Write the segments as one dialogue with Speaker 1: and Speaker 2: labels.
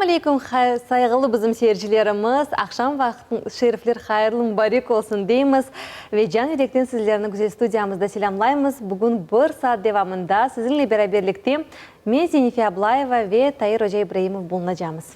Speaker 1: aleyküm, sayğılı bizim seyircilerimiz! Aqşam vaqtı şerifler hayırlı, mubarek olsun deymiz ve can yürekten sizlerni güzel studiyamızda selâmlaymız. Bugün bir saat devamında siziñle beraberlikte men, Zenife Ablayeva ve Tair oca İbraimov bulunacamız.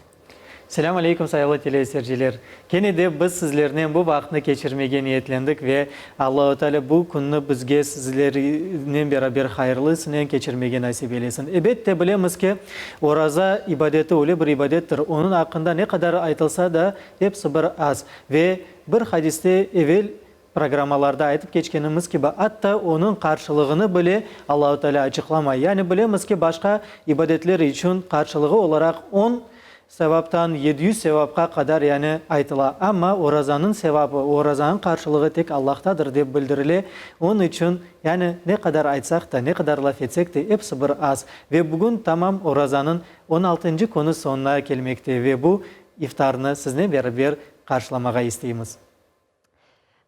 Speaker 2: Selâm aleyküm, sayğılı teleseyirciler! Kene de biz sizlernen bu vaqıtnı keçirmege niyetlendik ve Allahu Teala bu künni bizge sizlernen beraber hayırlısınen keçirmege nasip eylesin. Ebette, bilemiz ki, oraza ibadeti öyle bir ibadettir, onıñ aqqında ne qadar aytılsa da, episi bir az. Ve bir hadiste evel Programmalarda aytıp keçkenimiz kibi, atta onıñ qarşılığını bile Allahu Teala açıqlamay. Yani bilemiz ki, başqa ibadetler içün qarşılığı olaraq on sevaptan 700 sevapqa qadar yani aytıla. Amma orazanıñ sevabı, orazanıñ qarşılığı tek Allahtadır dep bildirile. Onıñ içün yani ne qadar aytsaq da, ne qadar laf etsek de episi bir az. Ve bugün tamam orazanıñ on altıncı künü soñuna kelmekte ve bu iftarnı siznen beraber qarşılamağa isteymiz.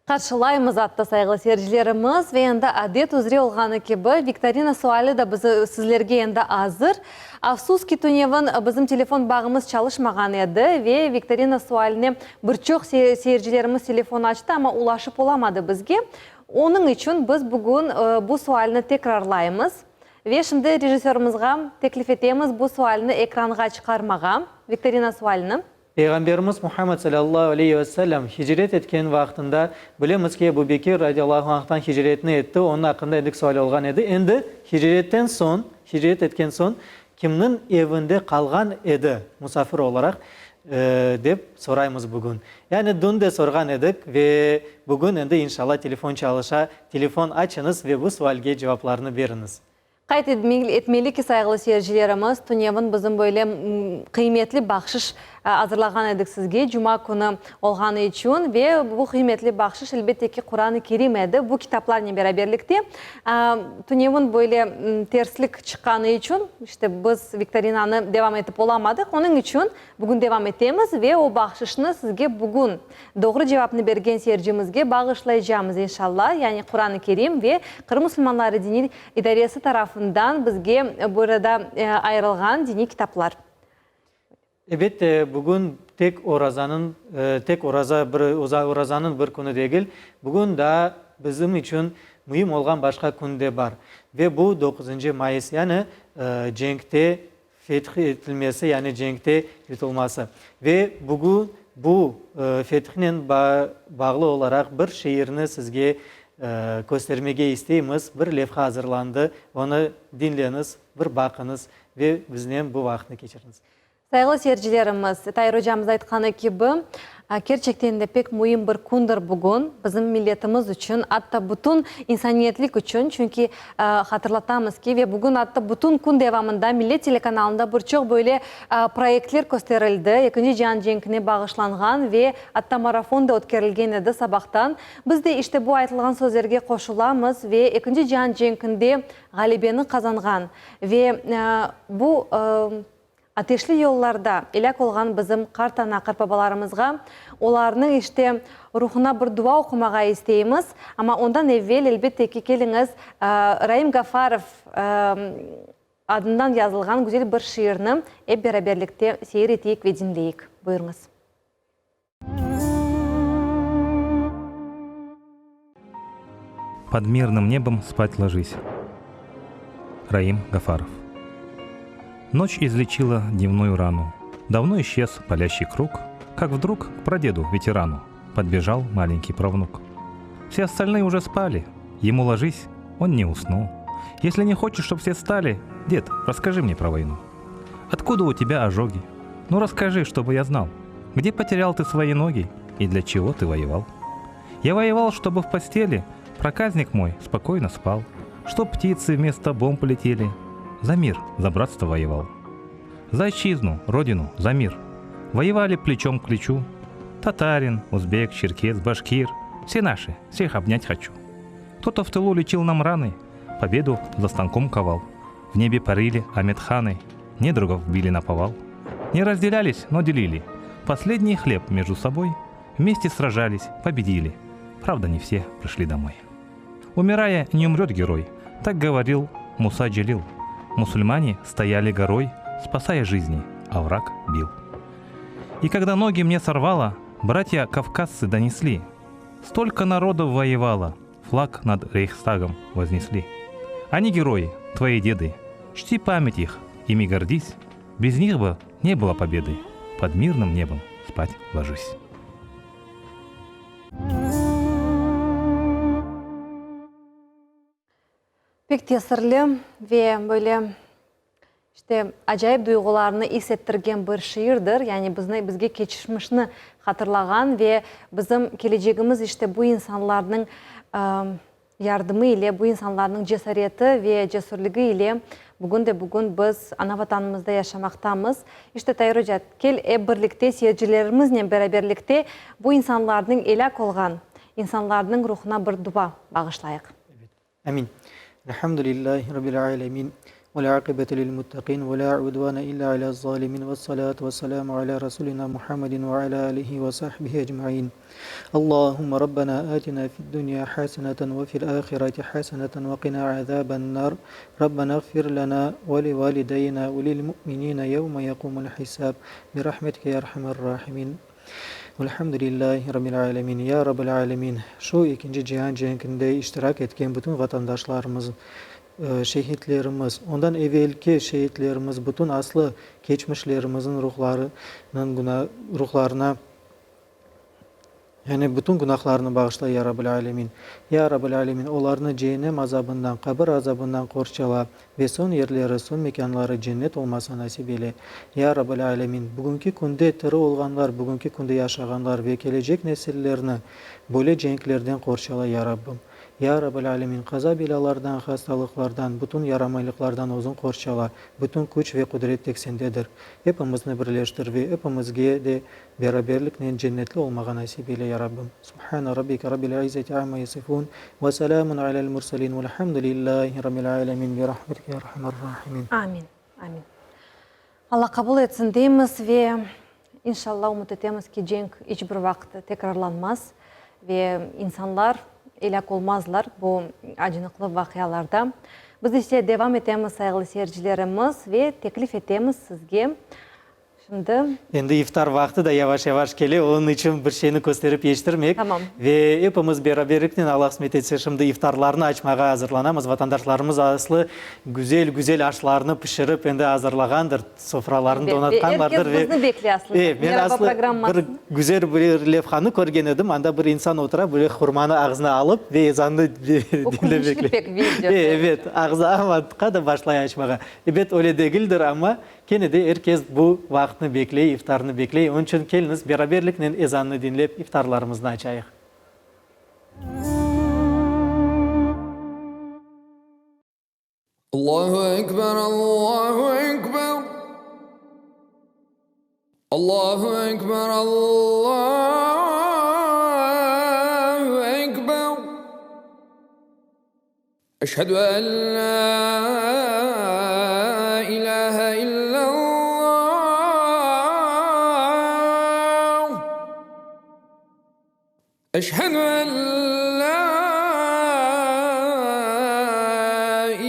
Speaker 1: Qarşılaymız atta, sayğılı seyircilerimiz, ve endi adet üzre olğanı kibi, viktorina suali da bizi sizlerge endi azır. Afsus ki, tünevin bizim telefon bağımız çalışmağan edi ve viktorina sualine bir çoq seyircilerimiz telefon açtı, amma ulaşıp olamadı bizge. Onıñ içün biz bugün bu sualni tekrarlaymız ve şimdi rejissörımızğa teklif etemiz bu sualni ekranğa çıqarmağa, viktorina sualini.
Speaker 2: Peyğamberimiz Muhammed salâllahu aleyhi ve sellem hicret etken vaqtında, bilemiz ki, Ebu Bekir radiyallahu anhtan hicretni etti, onıñ aqqında endik sual olğan edi. Endi hicretten soñ, hicret etken soñ kimniñ evinde qalğan edi musafir olaraq, dep soraymız bugün. Yani dün de sorğan edik ve bugün endi inşallah telefon çalışa, telefon açıñız ve bu sualge cevaplarnı beriñiz.
Speaker 1: Qayd etmeli ki, sayğılı seyircilerimiz, tünevin bizim böyle qıymetli bahşış azırlağan edik sizge, cuma künü olğanı içün ve bu qıymetli bahşış, elbette ki, Quran-ı Kerim edi. Bu kitaplarnen beraberlikte tünevin böyle terslik çıqqanı içün, işte, biz viktorinanı devam etip olamadıq. Onıñ içün bugün devam etemiz ve o bahşışnı sizge bugün Doğru cevapnı bergen seyircimizge bağışlaycamız, inşalla, yani Quran-ı Kerim ve Qırım musulmanları diniy idaresi tarafından bizge burada ayırılğan diniy kitaplar.
Speaker 2: Elbette, bugün tek orazanıñ, tek oraza bir orazanıñ bir künü degil, bugün daa bizim içün müim olğan başqa kün de bar. Ve bu doquzıncı mayıs, yani cenkte feth etilmesi, yani cenkte yutulması. Ve bugün bu fethnen bağlı olaraq bir şiirni sizge köstermege isteymiz. Bir levha azırlandı, onı diñleñiz, bir baqıñız ve biznen bu vaqıtnı keçiriñiz.
Speaker 1: Sayğılı seyircilerimiz, Tair ocamız aytqanı kibi, Kerçekten de pek müim bir kündir bugün bizim milletimiz içün, atta bütün insaniyetlik içün, çünki hatırlatamız ki, ve bugün atta bütün kün devamında Millet telekanalında bir çoq böyle proyektler kösterildi, Ekinci cian cenkine bağışlanğan ve atta marafon da ötkerilgen edi sabahtan. Biz de işte bu aytılğan sözlerge qoşulamız ve Ekinci cian cenkinde ğalebeni qazanğan ve bu Ateşli yollarda elâk olğan bizim qartana, qartbabalarımızğa, olarnıñ, işte, ruhuna bir dua oqumağa isteymiz. Amma ondan evel, elbette ki, keliñiz, Raim Gafarov adından yazılğan güzel bir şiirni ep beraberlikte seyir eteyik ve diñleyik. Buyurıñız.
Speaker 3: Под мирным небом спать ложись. Раим Гафаров. Ночь излечила дневную рану. Давно исчез палящий круг, как вдруг к прадеду, ветерану, подбежал маленький правнук. Все остальные уже спали, ему ложись, он не уснул. Если не хочешь, чтоб все стали, дед, расскажи мне про войну. Откуда у тебя ожоги? Ну расскажи, чтобы я знал. Где потерял ты свои ноги и для чего ты воевал? Я воевал, чтобы в постели проказник мой спокойно спал, Чтоб птицы вместо бомб летели. За мир, за братство воевал. За отчизну, родину, за мир. Воевали плечом к плечу. Татарин, узбек, черкес, башкир. Все наши, всех обнять хочу. Кто-то в тылу лечил нам раны, победу за станком ковал. В небе парили Амедханы, недругов били на повал. Не разделялись, но делили. Последний хлеб между собой Вместе сражались, победили. Правда, не все пришли домой. Умирая, не умрет герой, так говорил Муса Джалил. Мусульмане стояли горой, спасая жизни, а враг бил. И когда ноги мне сорвало, братья кавказцы донесли. Столько народов воевало, флаг над Рейхстагом вознесли. Они герои, твои деды, чти память их, ими гордись. Без них бы не было победы, под мирным небом спать ложись.
Speaker 1: Pek tesirli ve böyle, işte, acayip duyğularnı is ettirgen bir şiirdir. Yani bizni, bizge keçmişni hatırlağan ve bizim kelecegimiz, işte, bu insanlarnıñ yardımı ile, bu insanlarnıñ cesareti ve cesürligi ile bugün de bugün biz ana Vatanımızda yaşamaqtamız. İşte, Tair oca, kel ep birlikte, seyircilerimiznen beraberlikte bu insanlarnıñ, elâk olğan insanlarnıñ ruhuna bir dua bağışlayıq.
Speaker 2: Amin. Elhamdülillahi Rabbil alemin. Vel aqibetu lil muttaqin ve la udvane illa alaz zalimin ve salatu ve selamu ala rasulina Muhammedin ve ala alihi ve sahbihi ecmain. Allahumma Rabbena atina fid dunya haseneten ve fil ahireti haseneten ve qina azaben nar. Rabbena iğfir lena ve li valideyna ve lil mu'minine yevme yekumul hisab. Bi rahmetike ya erhamer rahimin. Velhamdülillahi Rabbil alemin. Ya Rabbil alemin, şu Ekinci cian cenkinde iştirak etken bütün vatandaşlarımız, şehitlerimiz, ondan evelki şehitlerimiz, bütün aslı keçmişlerimizniñ ruhlarınıñ ruhlarına, yani bütün günahlarını bağışla, Ya Rabbil alemin. Ya Rabbil alemin, olarnı ceennem azabından, qabir azabından qorçala. Ve soñ yerleri, soñ mekânları cennet olması nasip eyle. Ya Rabbel Alemin, bugünki künde tiri olğanlar, bugünki künde yaşağanlar ve kelecek nesillerni böyle cenklerden qorçala, Ya Rabbim. Ya Rabbel Alemin, qaza-belâlardan, hastalıqlardan, bütün yaramaylıqlardan Özüñ qorçala, bütün küç ve qudret tek Sendedir. Epimizni birleştir ve epimizge de beraberliknen cennetli olmağa nasip eyle, Ya Rabbim. Subhane rabbike rabbil izzeti amma yasifun ve selamun alel murselin velhamdülillahi rabbil alemin bi rahmetike ya erhamer rahimin.
Speaker 1: Amin, amin. Alla qabul etsin deymiz ve inşalla ümüt etemiz ki, cenk iç bir vaqıt tekrarlanmaz ve insanlar elâk olmazlar bu acınıqlı vaqialarda. Biz ise devam etemiz, sayğılı seyircilerimiz, ve teklif etemiz sizge Şimdi.
Speaker 2: Endi iftar vaqtı da yavaş-yavaş kele, onıñ içün bir şeyni kösterip yeştirmek.
Speaker 1: Tamam.
Speaker 2: Ve epimiz beraberliknen, Alla qısmet etse, şimdi iftarlarnı açmağa azırlanamız. Vatandaşlarımız aslı güzel-güzel aşlarnı pişirip endi azırlağandır, sofralarnı donatqanlardır.
Speaker 1: Ve er kes bizni bekley aslında.
Speaker 2: E, men
Speaker 1: Meraba
Speaker 2: aslı bir
Speaker 1: programmasını.
Speaker 2: güzel bir levhanı körgen edim, anda bir insan otura, böyle hurmanı ağzına alıp ve ezannı
Speaker 1: O
Speaker 2: diñlep
Speaker 1: külünçli
Speaker 2: bekley.
Speaker 1: pek video.
Speaker 2: E, evet, ağzı amma da başlay açmağa. Ebet, öyle degildir, amma Kene de er kes bu vaqıtnı bekley, iftarnı bekley. Onıñ içün keliñiz, beraberliknen ezannı diñlep, iftarlarımıznı açayıq.
Speaker 4: Allahu ekber, Allahu ekber, Allahu ekber, Allahu ekber. Eşhedü en la ilahe illallah. Eşhedü en la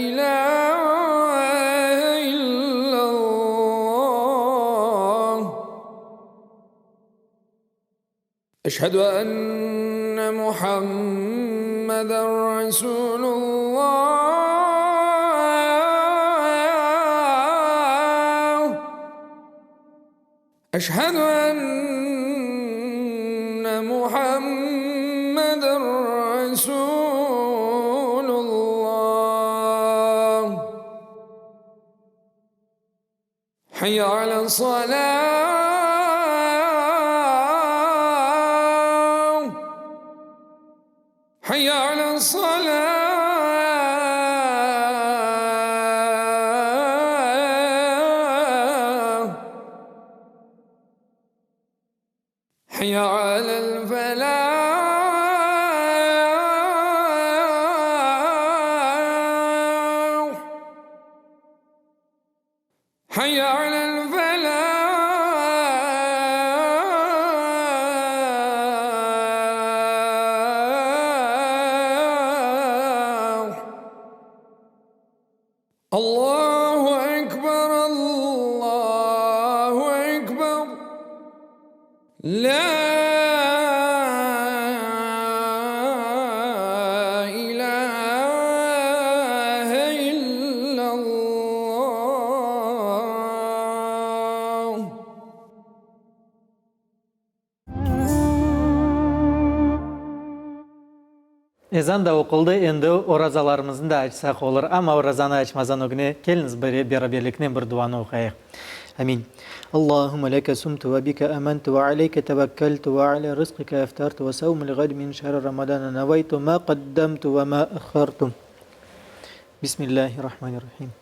Speaker 4: ilahe illallah. Eşhedü enne Muhammeden Resulullah. Eşhedü enne Muhammeden Resulullah. Hayya alel salah. Hayya alel salah. Hayya alel felah. Hayya alel felah. Allahu ekber, Allahu ekber. ilâhe illallah.
Speaker 2: Ezan da oquldı, endi orazalarımıznı da açsaq olur. Amma orazanı açmazdan ögüne keliñiz beraberliknen bir duanı oqayıq. Amin. Allahümme leke sumtu ve bike amantu ve aleyke tevekkeltu ve ala rızqike eftartu ve savmul gad min şehri ramadana nevaytu ma qaddamtu ve ma ahhartu. Bismillahirrahmanirrahim.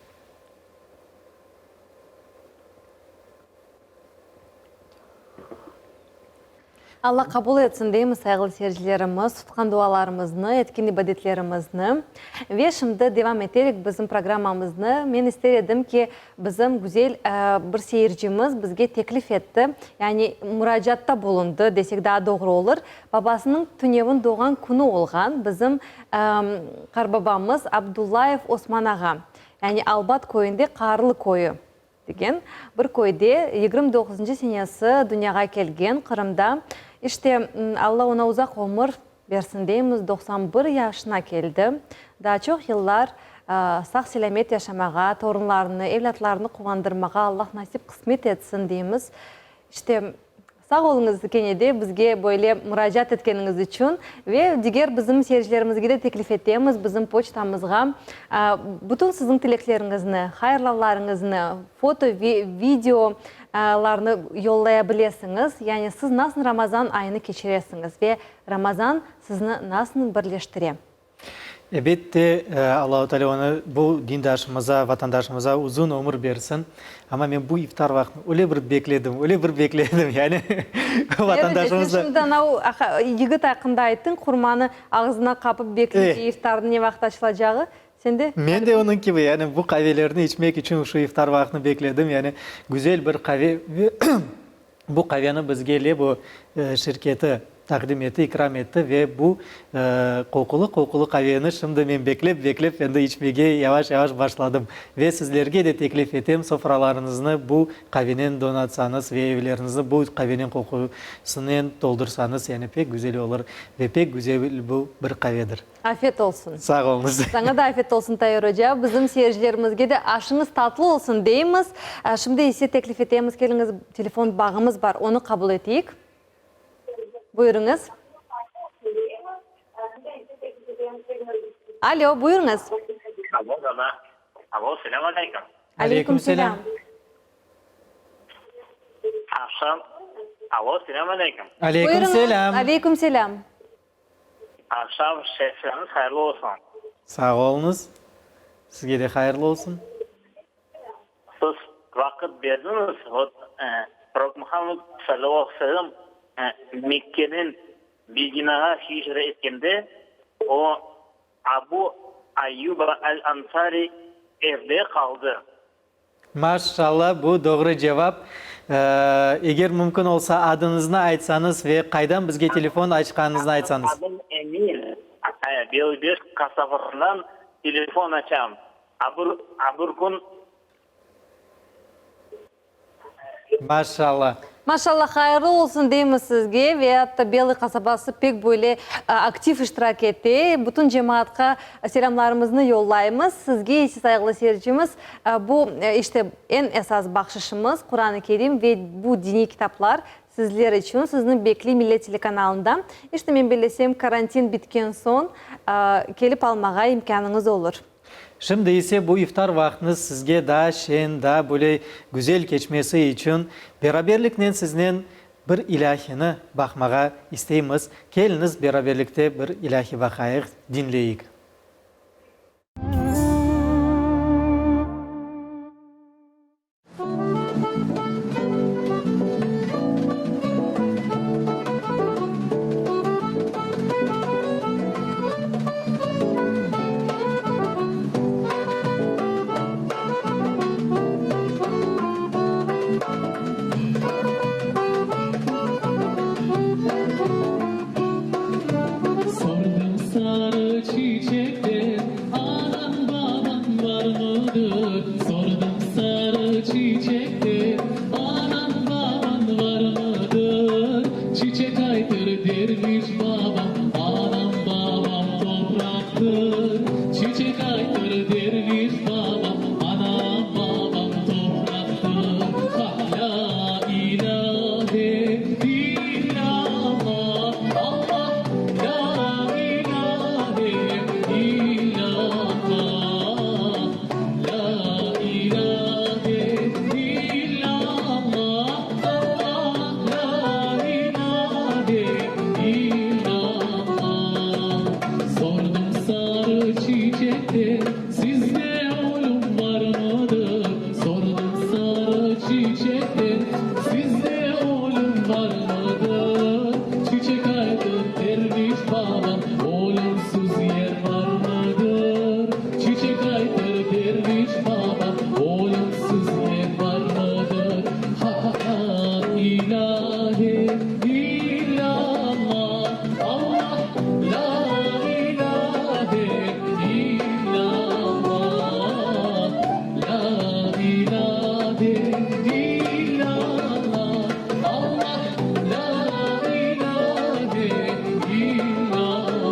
Speaker 1: Alla qabul etsin deymiz, sayğılı seyircilerimiz, tutqan dualarımıznı, etken ibadetlerimizni. Ve şimdi devam eterik bizim programmamıznı. Men ister edim ki, bizim güzel bir seyircimiz bizge teklif etti, yani muracaatta bulundı desek daa doğru olur, babasınıñ tünevin doğğan künü olğan bizim qarbabamız Abdullayev Osman ağa, yani Albat köyünde Qarlı köyü. Degen bir köyde 29-ncı senesi dünyağa kelgen, Qırımda. İşte, Alla oña uzaq ömür bersin deymiz, 91 yaşına keldi. Daa çoq yıllar sağ-selâmet yaşamağa, torunlarını, evlâtlarını quvandırmağa Alla nasip qısmet etsin deymiz. İşte, Sağ oluñız kene de bizge böyle muracaat etkeniñiz içün ve diger bizim seyircilerimizge de teklif etemiz, bizim poçtamızğa bütün siziñ tilekleriñizni, hayırlavlarıñıznı, foto ve videolarnı yollaya bilesiñiz. Yani siz nasıl Ramazan ayını keçiresiñiz ve Ramazan sizni nasıl birleştire?
Speaker 2: Ebette, Allahu Teala onı, bu dindaşımıza, vatandaşımıza uzun ömür bersin. Amma men bu iftar vaqtını öyle bir bekledim, öyle bir bekledim, yani vatandaşımız da.
Speaker 1: Sen şimdi anau yigit aqqında ayttıñ, qurmanı ağzına qapıp bekley ki, iftarnıñ ne vaqıt açılacağı. Sen de?
Speaker 2: Men de onıñ kibi, yani bu qavelerni içmek içün şu iftar vaqtını bekledim. Yani güzel bir qave. Bu qaveni bizge Lebo şirketi taqdim etti, ikram etti ve bu qoqulı-qoqulı qaveni şimdi men beklep-beklep endi içmege yavaş-yavaş başladım. Ve sizlerge de teklif etem, sofralarıñıznı bu qavenen donatsañız ve evleriñizni bu qaveniñ qoqusınen toldursañız, yani pek güzel olur ve pek güzel bu bir qavedir.
Speaker 1: Afiyet olsun.
Speaker 2: Sağ oluñız.
Speaker 1: Saña da afiyet olsun, Tair oca. Bizim seyircilerimizge de aşıñız tatlı olsun deymiz. Şimdi ise teklif etemiz, keliñiz, telefon bağımız bar, onı qabul eteyik. Buyurıñız. Alo, buyurıñız.
Speaker 5: Alo, alo, selâm aleyküm.
Speaker 1: Aleyküm selâm.
Speaker 5: Aqşam, alo, selâm aleyküm.
Speaker 2: Aleyküm selâm.
Speaker 1: Aleyküm selâm.
Speaker 5: Aqşam şerifleriñiz hayırlı olsun.
Speaker 2: Sağ oluñız. Sizge de hayırlı olsun.
Speaker 5: Siz vaqıt berdiñiz, vot, Prorok Muhammed sallallahu aleyhi ve sellem Mekkeden Medinağa hicra etkende, o, Abu Ayyuba al-Ansari evde qaldı.
Speaker 2: Maşşalla, bu doğru cevap. Eger mümkün olsa, adıñıznı aytsañız ve qaydan bizge telefon açqanıñıznı aytsañız.
Speaker 5: Adım Emil, Belbeş qasabasından telefon açam. A bir kün
Speaker 2: Maşşalla.
Speaker 1: Maşşalla, hayırlı olsun deymiz sizge ve atta Belıy qasabası pek böyle aktiv iştirak ete. Bütün cemaatqa selâmlarımıznı yollaymız. Sizge ise, sayğılı seyircimiz, bu, işte, eñ esas bahşışımız, Quran-ı Kerim ve bu diniy kitaplar sizler içün, sizni bekliy Millet telekanalında. İşte, men bellesem, karantin bitken soñ kelip almağa imkânıñız olur.
Speaker 2: Şimdi ise bu iftar vaqtınız sizge daa şeñ, daa böyle güzel keçmesi içün beraberliknen siznen bir ilâhini baqmağa isteymiz. Keliñiz, beraberlikte bir ilâhi baqayıq, diñleyik.
Speaker 4: Sardım sarı çiçekleri. aytır derviş babam, Anam, babam topraqtır. Çiçek aytır derviş babam, Anam, babam topraqtır. Ha, lâ ilâhe illâllah, Allah, lâ ilâhe illâllah, lâ ilâhe illâllah, Allah, lâ ilâhe illâllah. Sordum sarı çiçekten, Sizde ölüm barmıdır? Sordum sarı çiçekten, Sizde ölüm barmıdır? Çiçek aytır, derviş babam, Ölümsüz yer barmıdır? Çiçek aytır, derviş babam, Ölümsüz yer barmıdır? Ha-ha-ha, ilâhe illâllah, Allah, lâ ilâhe illâllah, lâ ilâhe illâllah, Allah, lâ ilâhe illâllah.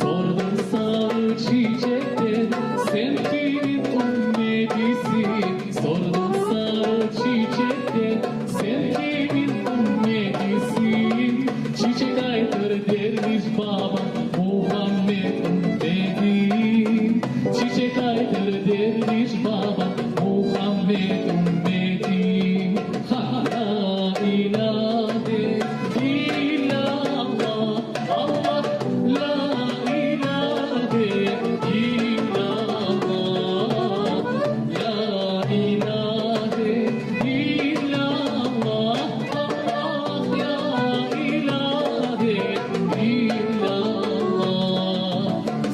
Speaker 4: Sordum sarı çiçekten, sen kimin ümmetisin? Sordum sarı çiçekten, sen kimin ümmetisin? Çiçek aytır derviş babam, Muhammed ümmetim. Çiçek aytır derviş babam, Muhammed ümmetim. Ha, lâ ilâhe illâllah, Allah, lâ ilâhe illâllah, lâ ilâhe illâllah, Allah, lâ ilâhe illâllah.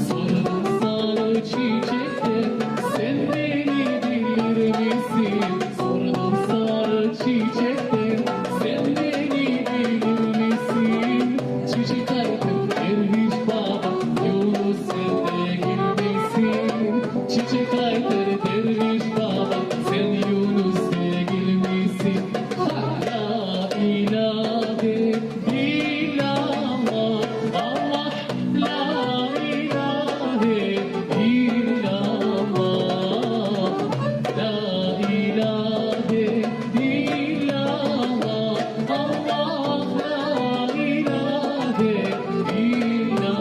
Speaker 4: Sordum sarı çiçekten, sen beni bilir misin? Sordum sarı çiçekten, sen beni bilir misin? Çiçek aytır derviş baba, Yunus sen degil misin? Çiçek aytır derviş baba, sen Yunus degil misin? Ha, lâ ilâhe illâllah, Allah, lâ ilâhe illâllah, lâ ilâhe illâllah, Allah, lâ ilâhe illâllah.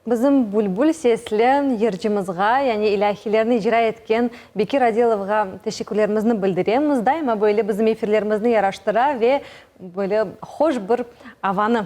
Speaker 1: Bizim bülbül sesli yırcımızğa, yani ilâhilerni icra etken Bekir Adilovğa teşekkürlerimizni bildiremiz. Daima böyle bizim efirlerimizni yaraştıra ve böyle hoş bir avanı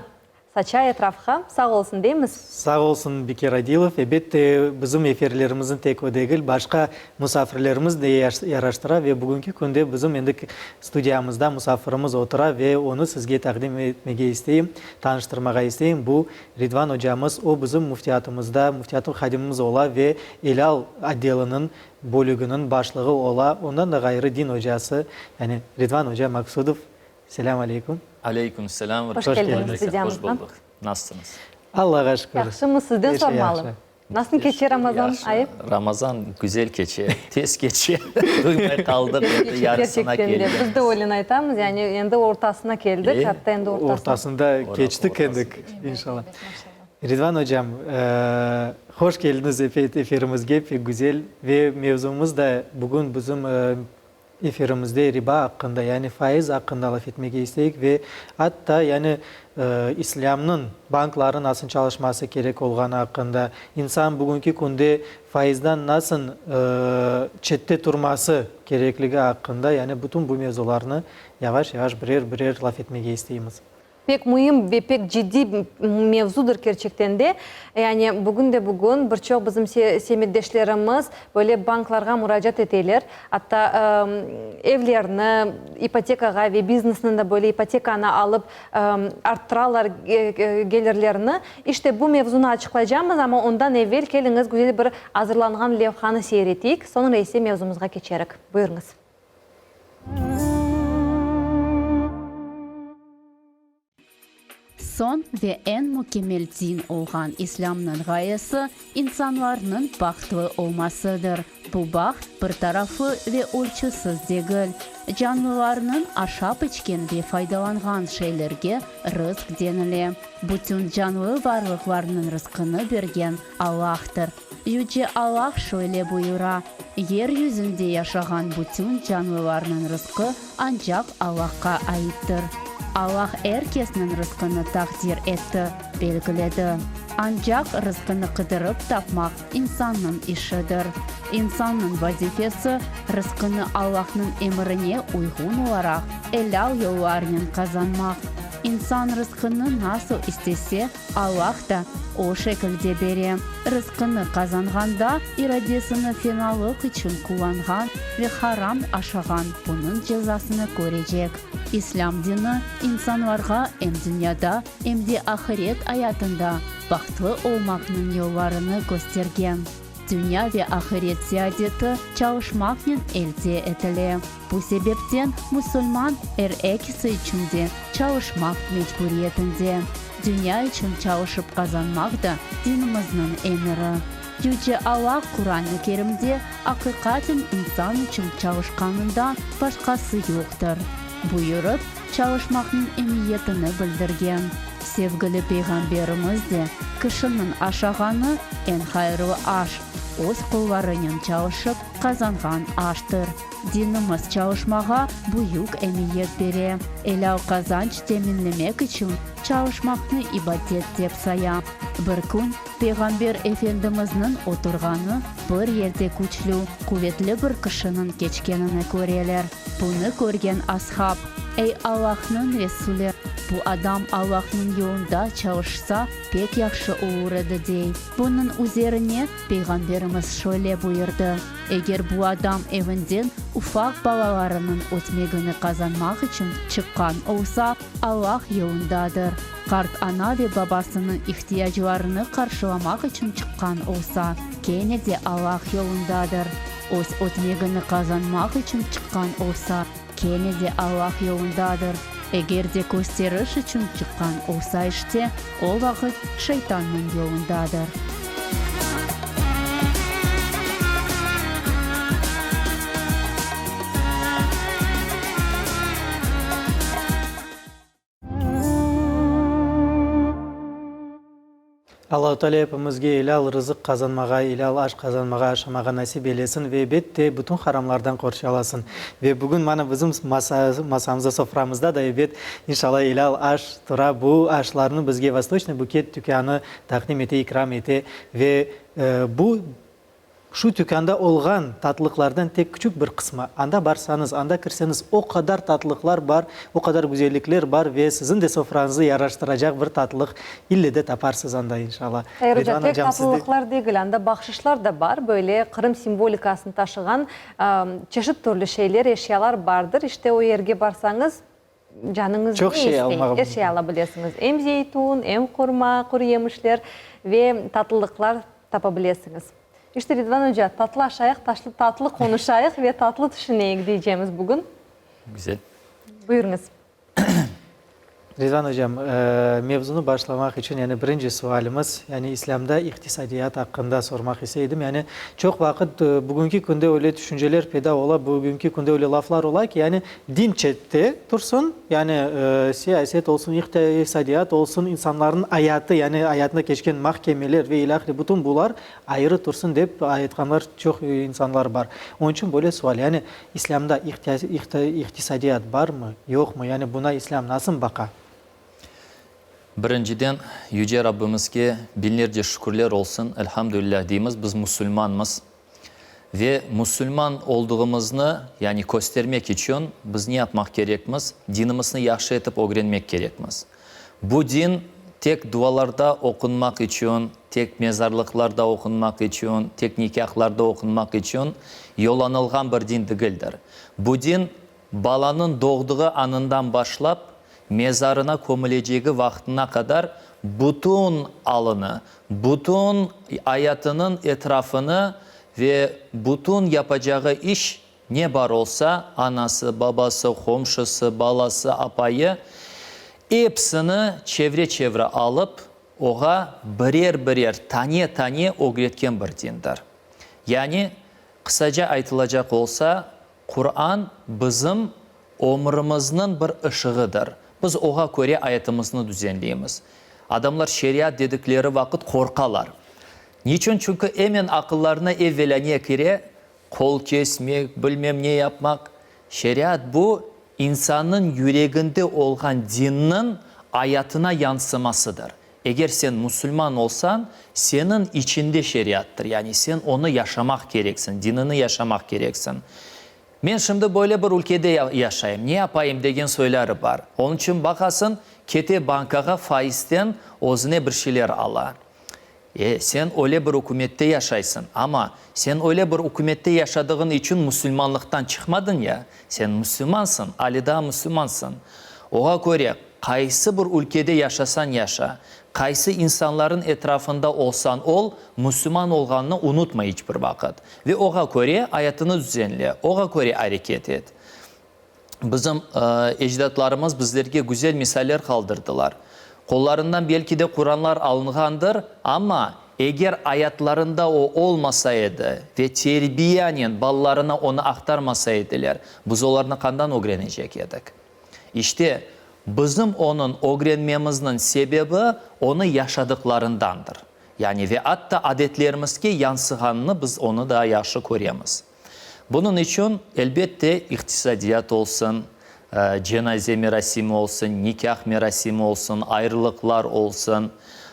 Speaker 1: saça etrafqa. Sağ olsun deymiz.
Speaker 2: Sağ olsun Bekir Adilov. Ebette, bizim efirlerimizni tek o degil, başqa musafirlerimiz de yaraştıra ve bugünki künde bizim endi studiyamızda musafirimiz otura ve onı sizge taqdim etmege isteyim, tanıştırmağa isteyim. Bu, Ridvan ocamız, o bizim müftiyatımızda, müftiyatnıñ hadimimiz ola ve Elâl otdeliniñ, bölüginiñ başlığı ola. Ondan da ğayrı din ocası, yani Ridvan oca Maksudov. Selâm aleyküm.
Speaker 6: Aleyküm selâm.
Speaker 1: Hoş keldiñiz studiyamızğa.
Speaker 6: Hoş buldıq. Nasılsıñız?
Speaker 2: Allağa şükür.
Speaker 1: Yahşımız, sizden sormalı. Nasıl keçe Ramazan ayı?
Speaker 6: Ramazan güzel keçe, tez keçe, duymay qaldıq, endi yarısına keldik.
Speaker 1: Kerçekten de, biz de öyle aytamız, yani endi ortasına keldik, hatta endi ortasına.
Speaker 2: Ortasında keçtik endi, inşallah. Ridvan ocam, hoş keldiñiz efirimizge, pek güzel ve mevzumız da bugün bizim Efirimizde riba aqqında, yani faiz aqqında laf etmege isteyik ve atta, yani İslâmnıñ bankları nasıl çalışması kerek olğanı aqqında, insan bugünki künde faizden nasıl çette turması kerekligi aqqında, yani bütün bu mevzularnı yavaş-yavaş birer-birer laf etmege isteymiz.
Speaker 1: Pek müim ve pek ciddiy mevzudır kerçekten de. Yani bugün de bugün bir çoq bizim semetdeşlerimiz böyle banklarğa muracaat eteler. Atta evlerini ipotekağa ve biznesni de böyle ipotekanı alıp arttıralar gelirlerini. İşte bu mevzunı açıqlaycamız, amma ondan evel keliñiz güzel bir azırlanğan levhanı seyir eteyik, soñra ise mevzumızğa keçerik. Buyurıñız.
Speaker 7: Soñ ve eñ mükemmel din olğan İslâmnıñ ğayesi, insanlarnıñ bahtlı olmasıdır. Bu baht bir taraflı ve ölçüsiz degil. Canlılarnıñ aşap-içken ve faydalanğan şeylerge rızq denile. Bütün canlı varlıqlarnıñ rızqını bergen Allahtır. Yüce Allah şöyle buyura, Yer yüzünde yaşağan bütün canlılarnıñ rızqı ancaq Allahqa aittir. Allah er kesniñ rızqını taqdir etti, belgiledi. Ancaq rızqını qıdırıp tapmaq insannıñ işidir. İnsannıñ vazifesi, rızqını Allahnıñ emirine uyğun olaraq elâl yollarnen qazanmaq. İnsan rızqını nasıl istese, Allah da o şekilde bere. Rızqını qazanğanda iradesini fenalıq içün qullanğan ve haram aşağan bunıñ cezasını körecek. İslâm dini insanlarğa em dünyada, em de ahiret ayatında bahtlı olmaqnıñ yollarını köstergen. Dünya ve ahiret seadeti çalışmaqnen elde etile. Bu sebepten musulman er ekisi içün de çalışmaq mecburiyetinde. Dünya içün çalışıp qazanmaq da dinimizniñ emiri. Yüce Allah Quran-ı Kerimde aqiqaten insan içün çalışqanından başqası yoqtır, buyurıp, çalışmaqnıñ emiyetini bildirgen. Sevgili Peyğamberimiz de, Kişiniñ aşağanı eñ hayırlı aş, öz qollarınen çalışıp qazanğan aştır. Dinimiz çalışmağa büyük emiyet bere. Elâl qazanç teminlemek içün çalışmaqnı ibadet dep saya. Bir kün Peyğamber Efendimizniñ oturğanı bir yerde küçlü, quvetli bir kişiniñ keçkenini köreler. Bunı körgen ashab, Ey Allahnıñ Resuli, bu adam Allahnıñ yolunda çalışsa, pek yahşı olur edi, dey. Bunıñ üzerine Peyğamberimiz şöyle buyurdı, Eger bu adam evinden ufaq balalarınıñ ötmegini qazanmaq içün çıqqan olsa, Allah yolundadır. Qart ana ve babasınıñ ihtiyaclarını qarşılamaq içün çıqqan olsa, kene de Allah yolundadır. Öz ötmegini qazanmaq içün çıqqan olsa, kene de Allah yolundadır. Eger de kösteriş içün çıqqan olsa işte, o vaqıt şeytannıñ yolundadır.
Speaker 2: Allahu Teala epimizge elâl rızıq qazanmağa, elâl aş qazanmağa, aşamağa nasip eylesin ve ebet de bütün haramlardan qorçalasın. Ve bugün mana bizim masamızda, soframızda da ebet, inşallah, elâl aş tura. Bu aşlarnı bizge Vostoçnıy buket tükânı taqdim ete, ikram ete ve bu Şu tükânda olğan tatlıqlardan tek küçük bir qısmı. Anda barsañız, anda kirseñiz, o qadar tatlıqlar bar, o qadar güzellikler bar ve siziñ de sofrañızı yaraştıracaq bir tatlıq ille de taparsız anda, inşallah.
Speaker 1: Ayrıca, tek tatlılıqlar degil, anda bahşışlar da bar, böyle Qırım simvolikasını taşığan çeşit türlü şeyler, eşyalar bardır. İşte, o yerge barsañız, Canıñız
Speaker 2: Çoq
Speaker 1: ne
Speaker 2: şey
Speaker 1: istey,
Speaker 2: almağa
Speaker 1: er
Speaker 2: mümkün.
Speaker 1: şey ala bilesiñiz. Em zeytun, em hurma, quru yemişler ve tatlılıqlar tapa bilesiñiz. İşte, Ridvan oca, tatlı aşayıq, tatlı qonuşayıq ve tatlı tüşüneyik deycemiz bugün.
Speaker 6: Güzel.
Speaker 1: Buyurıñız.
Speaker 2: Ridvan ocam, mevzunı başlamaq içün, yani birinci sualimiz, yani İslâmda iqtisadiyat aqqında sormaq istey edim. Yani çoq vaqıt bugünki künde öyle tüşünceler peyda ola, bugünki künde öyle laflar ola ki, yani Din çette tursın, yani siyaset olsun, iqtisadiyat olsun, insanlarnıñ ayatı, yani ayatında keçken mahkemeler ve ilâhre bütün bular ayrı tursın dep aytqanlar çoq insanlar bar. Onıñ içün böyle sual, yani İslâmda iqtisadiyat barmı, yoqmı, yani buna İslâm nasıl baqa?
Speaker 6: Birinciden, Yüce Rabbimizge biñlerce şükürler olsun, elhamdülilâh deymiz, biz musulmanmız. Ve musulman olduğımıznı, yani köstermek içün biz ne yapmaq kerekmiz? Dinimizni yahşı etip ögrenmek kerekmiz. Bu din tek dualarda oqunmaq içün, tek mezarlıqlarda oqunmaq içün, tek nikâhlarda oqunmaq içün yollanılğan bir din degildir. Bu din balanıñ doğdığı anından başlap, mezarına kömülecegi vaqtına qadar bütün alını, bütün ayatınıñ etrafını ve bütün yapacağı iş Ne bar olsa, anası, babası, qomşusı, balası, apayı, epsini çevre-çevre alıp, oğa birer-birer, tane-tane ögretken bir dindir. Yani, qısaca aytılacaq olsa, Quran bizim ömrümizniñ bir ışığıdır. Biz oğa köre ayatımıznı düzenleymiz. Adamlar şeriat dedikleri vaqıt qorqalar. Niçün? Çünki emen aqıllarına evvelâ ne kire? Qol kesmek, bilmem ne yapmaq. Şeriat bu, insannıñ yüreginde olğan dinniñ ayatına yansımasıdır. Eger sen musulman olsañ, seniñ içinde şeriattır, yani sen onı yaşamaq kereksiñ, dinini yaşamaq kereksiñ. Men şimdi böyle bir ülkede yaşayım, ne yapayım degen soyları bar. Onıñ içün baqasıñ, kete bankağa faizden özüne bir şeyler ala. E, sen öyle bir ükümette yaşaysıñ, amma sen öyle bir ükümette yaşadığın içün musulmanlıqtan çıqmadıñ ya, sen musulmansıñ, ali daa musulmansıñ. Oğa köre, qaysı bir ülkede yaşasañ yaşa, qaysı insanların etrafında olsañ ol, musulman olğanını unutma iç bir vaqıt. Ve oğa köre ayatını düzenle, oğa köre areket et. Bizim ecdatlarımız bizlerge güzel misaller qaldırdılar. Qollarından belki de Quranlar alınğandır, amma eger ayatlarında o olmasa edi ve terbiyanen balalarına onı aqtarmasa ediler, biz olarnı qandan ögrenecek edik? İşte, bizim onıñ ögrenmemizniñ sebebi onı yaşadıqlarındandır. Yani ve atta adetlerimizge yansığanını biz onı daa yahşı köremiz. Bunıñ içün, elbette, iqtisadiyat olsun, cenaze merasimi olsun, nikâh merasimi olsun, ayrılıqlar olsun,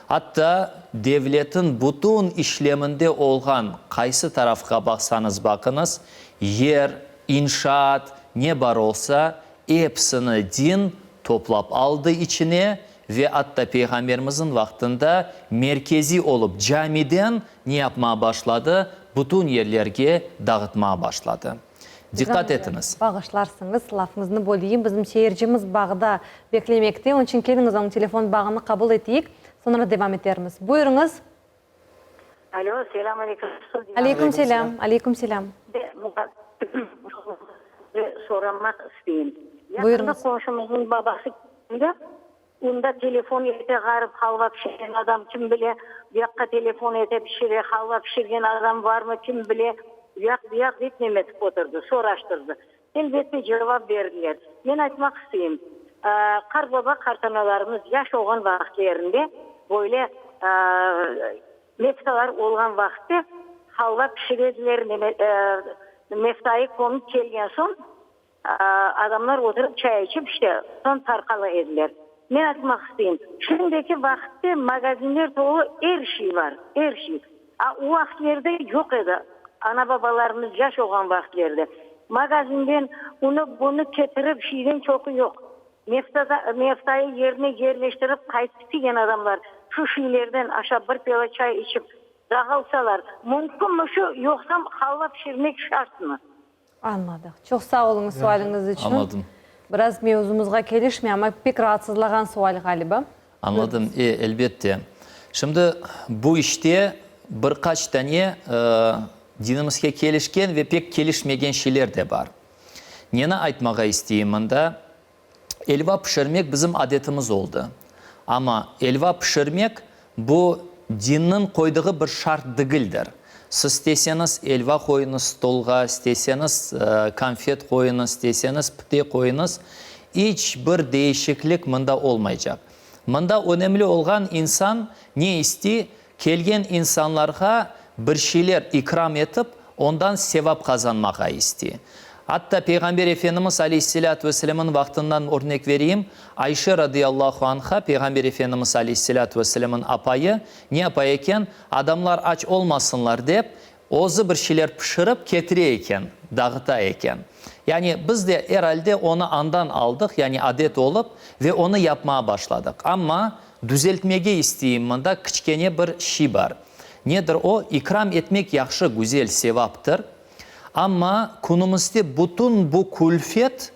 Speaker 6: atta devletin bütün işleminde olğan qaysı tarafqa baqsañız baqıñız, yer, inşaat, ne bar olsa, epsini din toplap aldı içine ve atta Peyğamberimizniñ vaqtında merkeziy olıp camiden Ne yapmağa başladı? Bütün yerlerge dağıtmağa başladı. Diqqat etiñiz.
Speaker 1: Bağışlarsıñız, lafıñıznı böleyim, bizim seyircimiz bağda beklemekte, onıñ içün keliñiz onıñ telefon bağını qabul eteyik, soñra devam etermiz. Buyurıñız.
Speaker 8: Alo, selâm aleyküm, studiya.
Speaker 1: Aleyküm selâm, aleyküm selâm.
Speaker 8: Soramaq isteyim. Yaqında qonşumıznıñ babası keldi. Unda telefon ete ğarip halva pişirgen adam kim bile, buyaqqa telefon ete pişire halva pişirgen adam varmı kim bile, uyaq buyaq dep nemetip oturdı, soraştırdı. Elbette cevap berdiler. Men aytmaq isteyim, qartbaba qartanalarımız yaş olğan vaqıtlerinde böyle meftalar olğan vaqıtte halva pişirediler, meftayı kömip kelgen soñ, Adamlar oturıp çay içip, işte, soñ tarqala ediler. Men aytmaq isteyim, şimdiki vaqıtte magazinler tolu, er şey bar, er şey. A o vaqıtlerde yoq edi, ana-babalarımız yaş olğan vaqıtlerde. Magazinden unı, bunı ketirip, şeyden çoqu yoq. Meftada, meftayı yerine yerleştirip qaytıp kelgen adamlar şu şeylerden aşap bir piala çay içip dağılsalar, mümkünmi şu, yoqsam halva pişirmek şartmı?
Speaker 1: Añladıq. Çoq sağ oluñız sualiñiz içün.
Speaker 6: Añladım.
Speaker 1: Biraz mevzumızğa kelişmey, amma pek raatsızlağan sual ğaliba.
Speaker 6: Añladım. E, elbette. Şimdi bu işte bir qaç tane dinimizge kelişken ve pek kelişmegen şeyler de bar. Neni aytmağa isteyim mında? Elva pişirmek bizim adetimiz oldı. Amma elva pişirmek, bu dinniñ qoydığı bir şart degildir. Siz isteseñiz elva qoyuñız stolğa, isteseñiz konfet qoyuñız, isteseñiz pite qoyuñız, iç bir değişiklik mında olmaycaq. Mında önemli olğan insan ne istey, Kelgen insanlarğa bir şeyler ikram etip, ondan sevap qazanmağa istey. Atta Peyğamber Efendimiz aleyhisselâtu vesselâmnıñ vaqtından örnek vereyim, Ayşe radıyallahu anha, Peyğamber Efendimiz aleyhisselâtu vesselâmnıñ apayı, ne yapa eken, adamlar aç olmasınlar dep, özü bir şeyler pişirip ketire eken. dağıta eken. Yani biz de er alde onı andan aldıq, yani adet olıp, ve onı yapmağa başladıq. Amma düzeltmege isteyim, mında kiçkene bir şiy bar. Nedir o? İkram etmek yahşı, güzel, sevaptır. Amma künümizde bütün bu külfet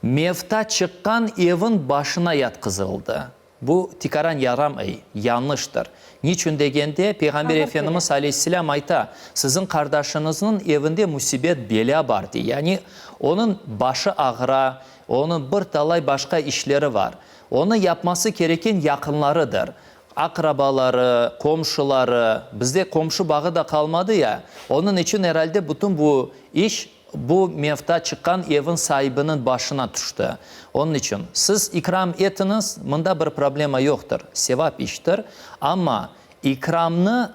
Speaker 6: mevta çıqqan evin başına yatqızıldı. Bu tikaran yaramay, yañlıştır. Niçün degende, Peyğamber Efendimiz aleyhisselâm ayta, Siziñ qardaşıñıznıñ evinde müsibet, belâ bar, dey. Yani, onıñ başı ağıra, onıñ bir talay başqa işleri bar. Onı yapması kereken yaqınlarıdır. Aqrabaları, qomşuları, bizde qomşu bağı da qalmadı ya, onıñ içün eralde bütün bu iş bu mevta çıqqan evin saibiniñ başına tüşti. Onıñ içün siz ikram etiñiz, mında bir problema yoqtır, sevap iştir, amma ikramnı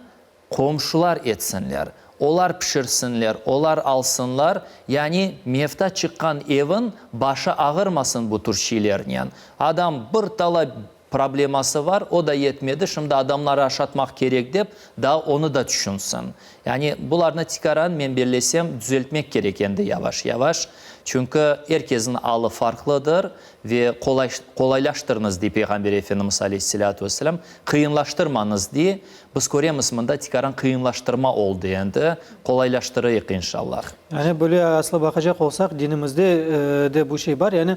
Speaker 6: qomşular etsinler, olar pişirsinler, olar alsınlar, yani mevta çıqqan evin başı ağırmasın bu tür şeylernen. Adam bir talay Probleması bar, o da yetmedi, şimdi adamları aşatmaq kerek dep, daa onı da tüşünsin. Yani bularnı tikaran, men bellesem, düzeltmek kerek endi yavaş-yavaş. Çünki er kezniñ alı farqlıdır ve qolay, qolaylaştırıñız, dey Peyğamber Efendimiz aleyhisselâtu vesselâm, qıyınlaştırmañız, dey. Biz köremiz, mında tikaran qıyınlaştırma oldı endi, qolaylaştırayıq inşallah.
Speaker 2: Yani böyle aslı baqacaq olsaq, dinimizde de bu şey bar, yani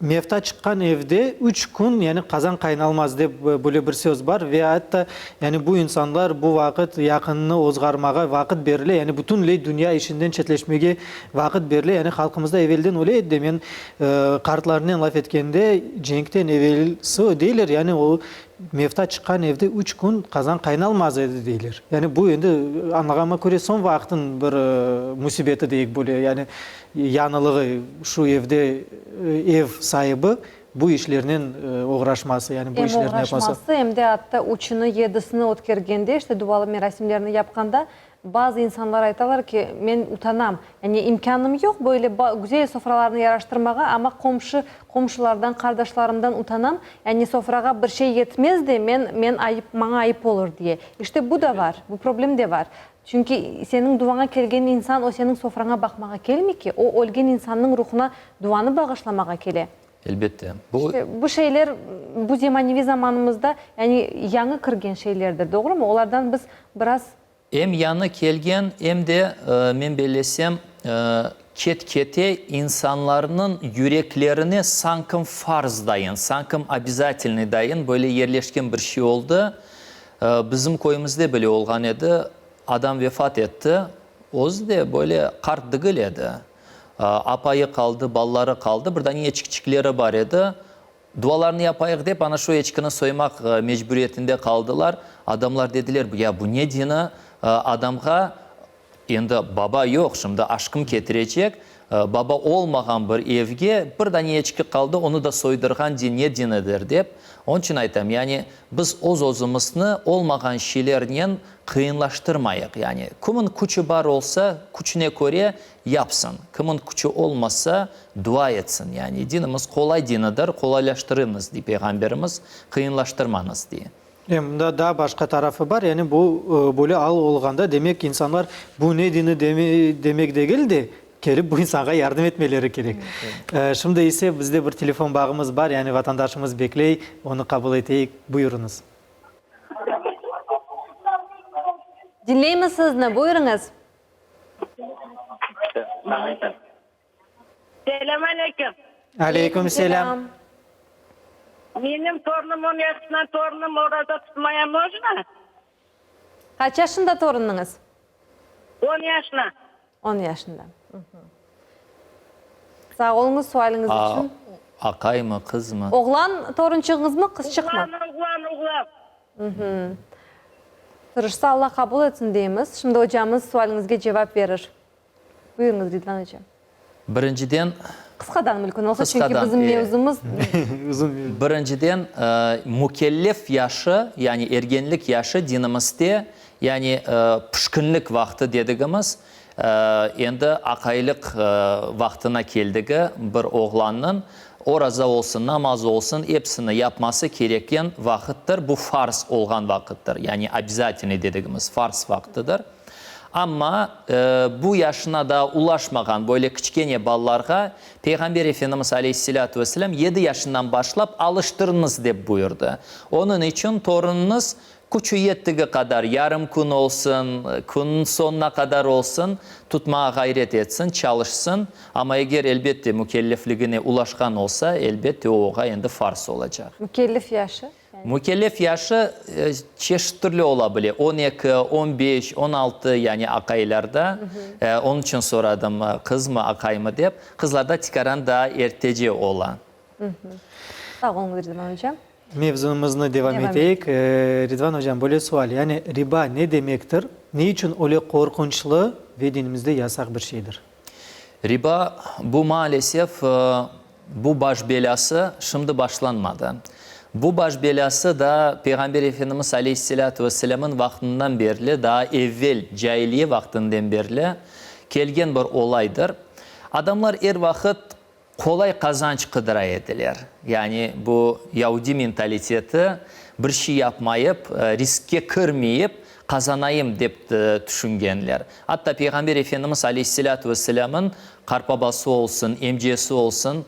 Speaker 2: Mevta çıqqan evde üç kün, yani qazan qaynalmaz dep böyle bir söz bar ve atta yani bu insanlar bu vaqıt yaqınını ozğarmağa vaqıt berile, yani bütünley dünya işinden çetleşmege vaqıt berile. Yani halqımızda evelden öyle edi de, men qartlarnen laf etkende cenkten evelsi deyler, yani o mevta çıqqan evde üç kün qazan qaynalmaz edi deyler. Yani bu endi añlağanıma köre soñ vaqıtnıñ bir müsibeti deyik böyle, yani Yañılığı, şu evde ev saibi bu işlernen oğraşması, yani bu
Speaker 1: Em
Speaker 2: işlerni yapması.
Speaker 1: oğraşması, em de atta üçüni, yedisini ötkergende, işte dualı merasimlerni yapqanda, bazı insanlar aytalar ki, men utanam, yani imkânım yoq böyle güzel sofralarnı yaraştırmağa, amma qomşu, qomşulardan, qardaşlarımdan utanam, yani sofrağa bir şey yetmez de, men, men ayıp, maña ayıp olur diye. İşte bu da var, bu problem de var. Çünki seniñ duvaña kelgen insan, o seniñ sofraña baqmağa kelmey ki, o ölgen insannıñ ruhuna duvanı bağışlamağa kele.
Speaker 6: Elbette. Bu.
Speaker 1: İşte, bu şeyler bu zemaneviy zamanımızda, yani yañı kirgen şeylerdir, doğrumı? Olardan biz biraz.
Speaker 6: Em yañı kelgen, em de, men bellesem, ket-kete insanlarnıñ yüreklerine sankim farz dayın, sankim obязательnıy dayın böyle yerleşken bir şey oldı. Bizim köyümizde bile olğan edi, adam vefat etti, özü de böyle qart degil edi. Apayı qaldı, balaları qaldı, bir dane eçkiçikleri bar edi. Dualarnı yapayıq dep, ana şu eçkini soymaq mecburiyetinde qaldılar. Adamlar dediler, ya bu ne dini, adamğa Endi baba yoq, şimdi aş kim ketirecek? Baba olmağan bir evge bir dane eçki qaldı, onı da soydırğan din ne dinidir, dep. Onıñ içün aytam, yani biz öz-özümizni olmağan şeylernen qıyınlaştırmayıq. Yani kimin küçü bar olsa, küçüne köre yapsın, kimin küçü olmasa, dua etsin. Yani dinimiz qolay dinidir, qolaylaştırıñız, dey Peyğamberimiz, qıyınlaştırmañız, dey.
Speaker 2: E, mında daa başqa tarafı bar, yani bu böyle al olğanda, demek insanlar bu ne dini demek degil de, kelip bu insanğa yardım etmeleri kerek. Şimdi ise bizde bir telefon bağımız bar, yani vatandaşımız bekley, onı qabul eteyik. Buyurıñız.
Speaker 1: Diñleymiz sizni, buyurıñız.
Speaker 9: Selâm aleyküm.
Speaker 2: Aleyküm selâm.
Speaker 9: Menim torunım on yaşında torunım oraza tutmaya mojno?
Speaker 1: Qaç yaşında torunıñız?
Speaker 9: On yaşında.
Speaker 1: On yaşında. Sağ oluñız sualiñiz içün.
Speaker 6: Aqaymı, qızmı?
Speaker 1: Oğlan torunçığıñızmı, qızçıqmı?
Speaker 9: Oğlan, oğlan, oğlan.
Speaker 1: Tırışsa Alla qabul etsin deymiz. Şimdi ocamız sualiñizge cevap verir. Buyurıñız, Ridvan oca.
Speaker 6: Birinciden.
Speaker 1: Qısqadan mülkün olsa, çünki bizim mevzumız.
Speaker 2: Uzun mevzu.
Speaker 6: Birinciden, mükellef yaşı, yani ergenlik yaşı dinimizde, yani pişkinlik vaqtı dedigimiz, endi aqaylıq vaqtına keldigi bir oğlannıñ, oraza olsun, namaz olsun, episini yapması kerekken vaqıttır, bu farz olğan vaqıttır, yani obязательnıy dedigimiz farz vaqtıdır. Amma bu yaşına daa ulaşmağan böyle kiçkene balalarğa Peyğamber Efendimiz aleyhisselâtu vesselâm yedi yaşından başlap alıştırıñız dep buyurdı. Onıñ içün torunıñız küçü yettigi qadar, yarım kün olsun, künniñ soñuna qadar olsun, tutmağa ğayret etsin, çalışsın. Amma eger, elbette, mükellefligine ulaşqan olsa, elbette, o oğa endi farz olacaq.
Speaker 1: Mükellef yaşı?
Speaker 6: Mükellef yaşı çeşit türlü ola bile, on eki, on beş, 16, yani aqaylarda. Onıñ içün soradım, qızmı, aqaymı dep. Qızlarda tikaran daa ertece ola.
Speaker 1: Sağ oluñız, Ridvan ocam.
Speaker 2: Mevzumıznı devam eteyik. Ridvan ocam, böyle sual, yani riba ne demektir, ne içün öyle qorqunçlı ve dinimizde yasaq bir şeydir?
Speaker 6: Riba, bu maalesef, bu baş belâsı şimdi başlanmadı. Bu baş belâsı daa Peyğamber Efendimiz aleyhisselâtu vesselâmın vaqtından berli, daa evvel, cailiye vaqtından berli kelgen bir olaydır. Adamlar er vaqıt qolay qazanç qıdıra ediler. Yani bu yaudiy mentaliteti, bir şey yapmayıp, riskke kirmeyip, qazanayım dep tüşüngenler. Atta Peyğamber Efendimiz aleyhisselâtu vesselâmın qartbabası olsun, emcesi olsun,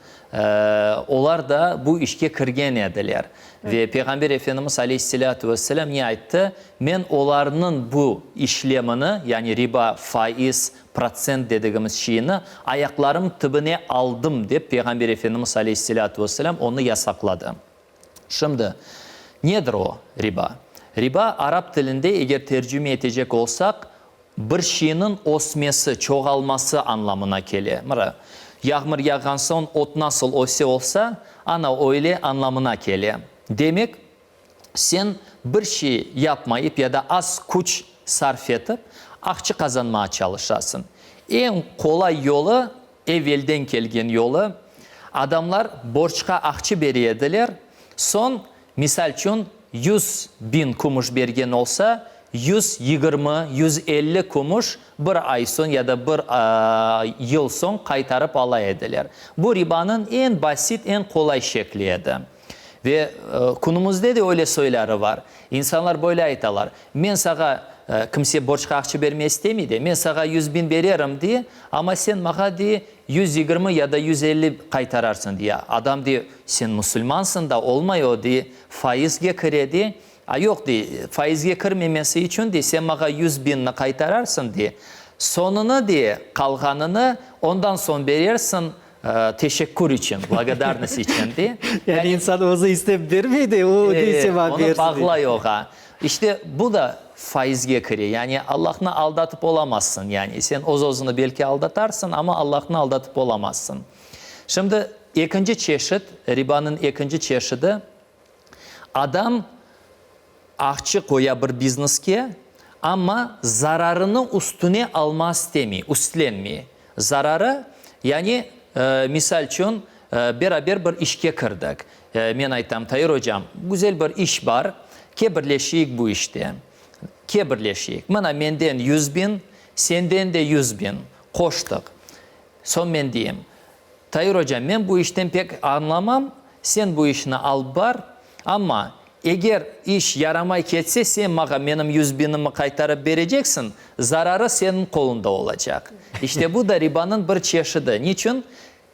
Speaker 6: olar da bu işke kirgen ediler. Ve Peyğamber Efendimiz aleyhisselâtu vesselâm ne ayttı? Men olarnıñ bu işlemini, yani riba, faiz, protsent dedigimiz şeyni ayaqlarım tibine aldım, dep Peyğamber Efendimiz aleyhisselâtu vesselâm onı yasaqladı. Şimdi, nedir o, riba? Riba, arap tilinde eger tercüme etecek olsaq, bir şeyniñ ösmesi, çoğalması añlamına kele. Mına, yağmur yağğan soñ ot nasıl öse olsa, ana öyle añlamına kele. Demek, sen bir şey yapmayıp ya da az küç sarf etip, aqça qazanmağa çalışasıñ. Eñ qolay yolu, evelden kelgen yolu, adamlar borcqa aqça bere ediler, soñ, misal içün, 100.000 kümüş bergen olsa, 120, 150 kümüş bir ay soñ ya da bir yıl soñ qaytarıp ala ediler. Bu ribanıñ eñ basit, eñ qolay şekli edi. Ve künümizde de öyle soyları bar. İnsanlar böyle aytalar, Men sağa, kimse borcqa aqça bermey istemey de, men sağa 100.000 bererim, dey, amma sen mağa, dey, 120 ya da 150 qaytararsıñ, dey. Adam dey, sen musulmansıñ da, olmay o, dey, faizge kire, dey. A yoq, dey, faizge kirmemesi içün, dey, sen mağa yüz biñni qaytararsıñ, dey, soñunı, dey, qalğanını ondan soñ berersiñ, teşekkür içün, blagodarnost içün, dey.
Speaker 2: Yani insan özü istep bermey de, o dey, sen mağa berersiñ, dey.
Speaker 6: Onı bağlay oğa. İşte, bu da faizge kire. Yani Allahnı aldatıp olamazsıñ. Yani sen öz-özüni belki aldatarsıñ, amma Allahnı aldatıp olamazsıñ. Şimdi ekinci çeşit, ribanıñ ekinci çeşidi, Adam aqça qoya bir bizneske, amma zararını üstüne alma istemey, üstlenmey. Zararı, yani, misal içün, beraber bir işke kirdik. Men aytam, Tair ocam, güzel bir iş bar, ke birleşeyik bu işte. Ke birleşeyik. Mına menden 100.000, senden de 100.000 qoştıq. Soñ men deyim, Tair oca, men bu işten pek añlamam, sen bu işni alıp bar, amma eger iş yaramay ketse, sen mağa menim yüz biñimi qaytarıp bereceksiñ, zararı seniñ qoluñda olacaq. İşte bu da ribanıñ bir çeşidi. Niçün?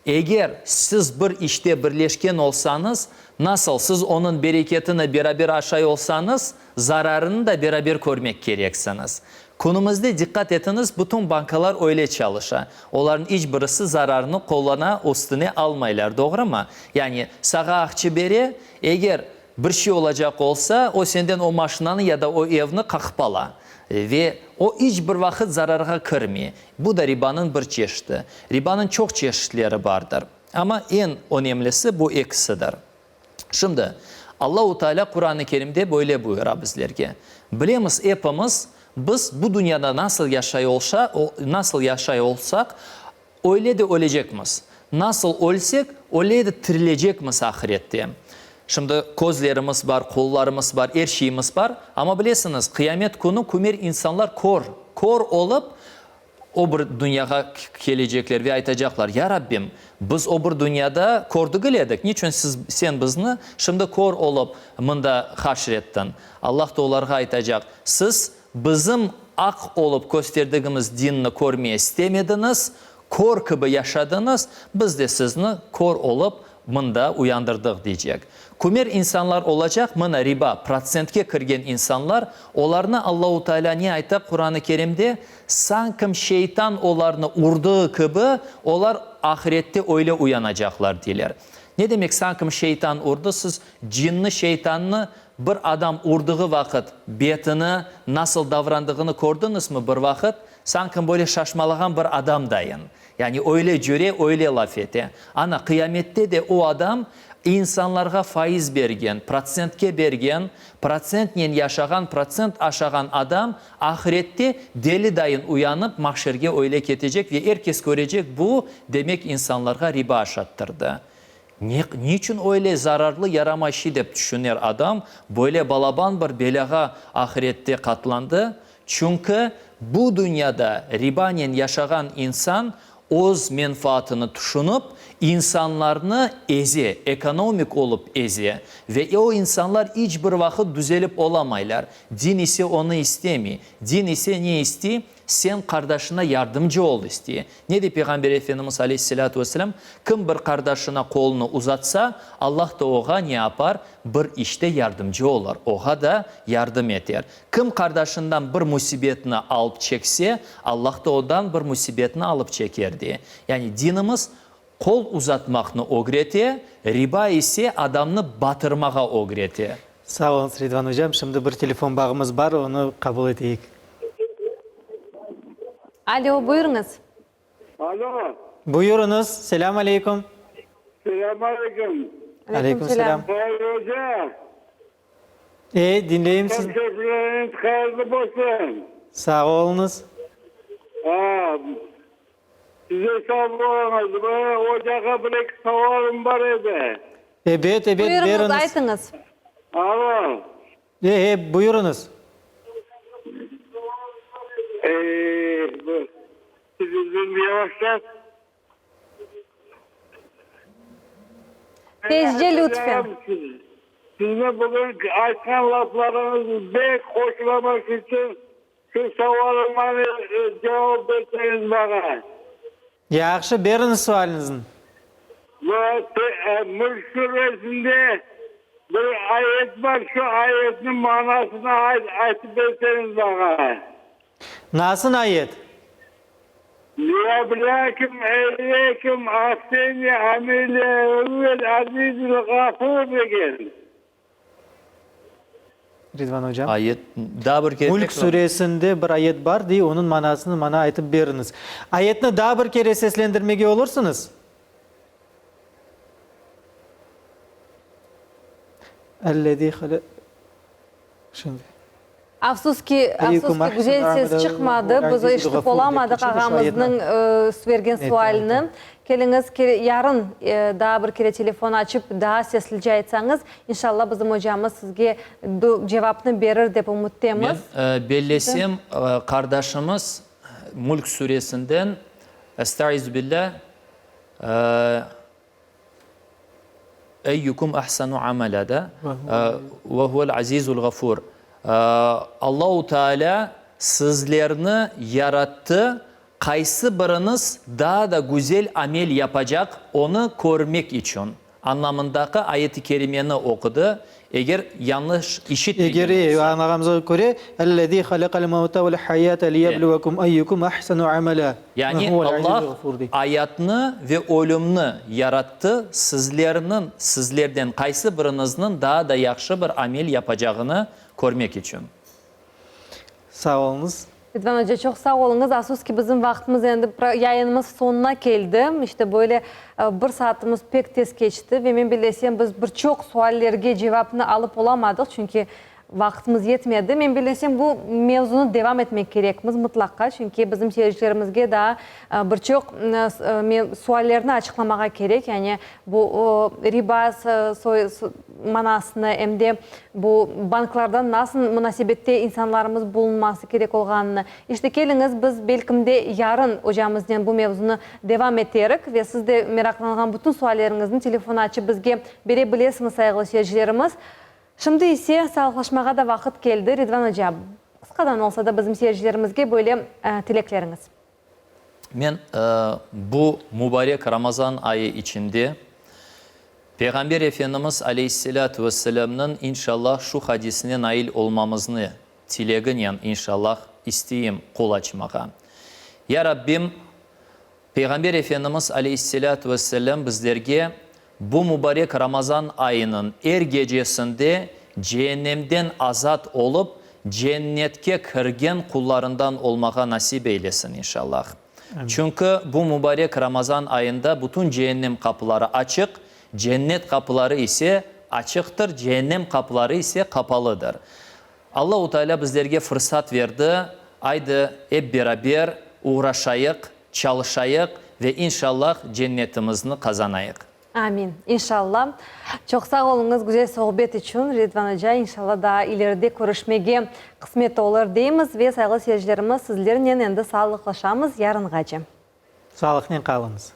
Speaker 6: Eger siz bir işte birleşken olsañız, nasıl siz onıñ bereketini beraber aşay olsañız, zararını da beraber körmek kereksiñiz. Künümizde, diqqat etiñiz, bütün bankalar öyle çalışa. Olarnıñ iç birisi zararnı qollana, üstüne almaylar, doğrumı? Yani, sağa aqça bere, eger bir şey olacaq olsa, o senden o maşinanı ya da o evni qaqıp ala. Ve o iç bir vaqıt zararğa kirmey. Bu da ribanıñ bir çeşiti. Ribanıñ çoq çeşitleri bardır. Amma eñ önemlisi bu ekisidir. Şimdi, Allahu Teala Quran-ı Kerimde böyle buyura bizlerge, Bilemiz epimiz, biz bu dünyada nasıl yaşay olşa, nasıl yaşay olsaq, öyle de ölecekmiz. Nasıl ölsek, öyle de tirilecekmiz ahirette. Şimdi közlerimiz bar, qollarımız bar, er şeyimiz bar, amma bilesiñiz, qıyamet künü kümer insanlar kör, kör olıp, O bir dünyağa kelecekler ve aytacaqlar, Ya Rabbim, biz o bir dünyada kör degil edik, niçün siz, Sen bizni şimdi kör olıp mında haşr ettiñ? Allah da olarğa aytacaq, Siz bizim. Aq olıp kösterdigimiz dinni körmeye istemediñiz, kör kibi yaşadıñız, biz de sizni kör olıp mında uyandırdıq, deycek. Kümer insanlar olacaq, mına riba, protsentke kirgen insanlar, olarnı Allahu Teala ne ayta Quran-ı Kerimde? Sankim şeytan olarnı urdığı kibi, olar ahirette öyle uyanacaqlar, deyler. Ne demek sankim şeytan urdı? Siz cinni, şeytannı Bir adam urdığı vaqıt betini nasıl davrandığını kördiñizmi bir vaqıt? Sanki böyle şaşmalağan bir adam dayın. Yani öyle cüre, öyle laf ete. Ana, qıyamette de o adam insanlarğa faiz bergen, protsentke bergen, protsentnen yaşağan, protsent aşağan adam ahirette deli dayın uyanıp mahşerge öyle ketecek ve er kes körecek, bu, demek, insanlarğa riba aşattırdı. Ne, niçün öyle zararlı yaramay şey dep tüşüner adam, böyle balaban bir belâğa ahirette qatlandı? Çünki bu dünyada ribanen yaşağan insan öz menfaatını tüşünip, insanlarnı eze, ekonomik olıp eze ve o insanlar iç bir vaqıt düzelip olamaylar. Din ise onı istemey. Din ise ne istey? Sen qardaşına yardımcı ol istey. Ne dey Peyğamber Efendimiz aleyhisselâtu vesselâm, Kim bir qardaşına qolunı uzatsa, Allah da oğa ne yapar? Bir işte yardımcı olur, oğa da yardım eter. Kim qardaşından bir müsibetni alıp çekse, Allah da ondan bir müsibetni alıp çeker, dey. Yani dinimiz qol uzatmaqnı ögrete, riba ise adamnı batırmağa ögrete.
Speaker 2: Sağ oluñız, Ridvan ocam. Şimdi bir telefon bağımız bar, onı qabul eteyik.
Speaker 1: Alo, buyurıñız.
Speaker 10: Alo.
Speaker 2: Buyurıñız, selâm aleyküm.
Speaker 10: Selâm aleyküm.
Speaker 2: Aleyküm selâm.
Speaker 10: Hayır oca.
Speaker 2: E, diñleyim sizni.
Speaker 10: Teşekkürlerimiz hayırlı bolsun.
Speaker 2: Sağ oluñız.
Speaker 10: Ha, size sağ oluñız. Böyle ocağa bir eki savalım bar edi.
Speaker 2: Ebet, ebet,
Speaker 1: Buyurıñız,
Speaker 2: beriñiz.
Speaker 1: aytıñız.
Speaker 10: Alo.
Speaker 2: E, e, buyurıñız.
Speaker 10: E, bu, siziñ yavaşlat.
Speaker 1: Tezce lütfen.
Speaker 10: Siziñ bugün aytqan laflarıñız bek hoşlamaq içün şu savalıma cevap berseñiz maña.
Speaker 2: Yahşı, beriñiz sualiñizni.
Speaker 10: Mülk suresinde bir ayet bar, şu ayetniñ manasını aytıp berseñiz maña.
Speaker 2: Nasıl ayet?
Speaker 10: Liyeblekum eyyekum ahseni amele ve huvel azizül gafur degen.
Speaker 2: Ridvan ocam.
Speaker 6: Ayet, daa bir kere
Speaker 2: Mülk
Speaker 6: tekrar.
Speaker 2: suresinde bir ayet bar, dey, onıñ manasını maña aytıp beriñiz. Ayetni daa bir kere seslendirmege olursıñız? Ellezî hale. Şimdi.
Speaker 1: Afsus ki, afsus ki, güzel ses çıqmadı, biz eşitip olamadıq ağamıznıñ bergen sualini. Keliñiz, yarın daa bir kere telefon açıp, daa seslice aytsañız, inşallah bizim ocamız sizge cevapnı berir dep ümüttemiz.
Speaker 6: Men bellesem, qardaşımız Mülk suresinden, Estaizu billah, Eyyukum ahsanu amela da, ve huvel azizul gafur. Allahu Teala sizlerni yarattı, qaysı biriñiz daa da güzel amel yapacaq, onı körmek içün añlamındaki ayet-i kerimeni oqudı. Eger yañlış işitmegen
Speaker 2: Eger, e,
Speaker 6: olsam.
Speaker 2: añlağanımıza köre, Ellezî halaqal mevte vel hayâte liyebluvekum eyyukum ahsenu amelâ.
Speaker 6: Yani
Speaker 2: Ve huvel azizul
Speaker 6: Allah
Speaker 2: gafur dey.
Speaker 6: ayatnı ve ölümni yarattı, sizlerniñ, sizlerden qaysı biriñizniñ daa da yahşı bir amel yapacağını körmek içün.
Speaker 2: Sağ oluñız.
Speaker 1: Ridvan oca, çoq sağ oluñız. Afsus ki, bizim vaqtımız endi, yayınımız soñuna keldi. İşte böyle bir saatimiz pek tez keçti ve men bellesem, biz bir çoq suallerge cevapnı alıp olamadıq, çünki vaqtımız yetmedi. Men bellesem, bu mevzunı devam etmek kerekmiz mıtlaqqa, çünki bizim seyircilerimizge daa bir çoq suallerni açıqlamağa kerek, yani bu riba manasını, em de bu banklardan nasıl munasebette insanlarımız bulunması kerek olğanını. İşte, keliñiz, biz, belkim de, yarın ocamıznen bu mevzunı devam eterik ve siz de meraqlanğan bütün sualleriñizni telefon açıp bizge bere bilesiñiz, sayğılı seyircilerimiz. Şimdi ise sağlıqlaşmağa da vaqıt keldi. Ridvan oca, qısqa. Qısqadan olsa da bizim seyircilerimizge böyle tilekleriñiz.
Speaker 6: Men bu mubarek Ramazan ayı içinde Peyğamber Efendimiz aleyhisselâtu vesselâmnıñ inşallah şu hadisine nail olmamıznı tileginen inşallah isteyim qol açmağa. Ya Rabbim, Peyğamber Efendimiz aleyhisselâtu vesselâm bizlerge bu mubarek Ramazan ayınıñ er gecesinde ceennemden azat olıp, cennetke kirgen qullarından olmağa nasip eylesin, inşallah. Çünki bu mubarek Ramazan ayında bütün ceennem qapıları açıq, cennet qapıları ise açıqtır, ceennem qapıları ise qapalıdır. Allahu Teala bizlerge fırsat berdi, aydı ep beraber uğraşayıq, çalışayıq ve inşallah cennetimizni qazanayıq.
Speaker 1: Amin. İnşallah. Çoq sağ oluñız güzel sohbet içün, Ridvan oca. İnşallah daa ileride körüşmege qısmet olur deymiz ve sayğılı seyircilerimiz sizlernen endi sağlıqlaşamız yarınğace.
Speaker 2: Sağlıqnen qalıñız.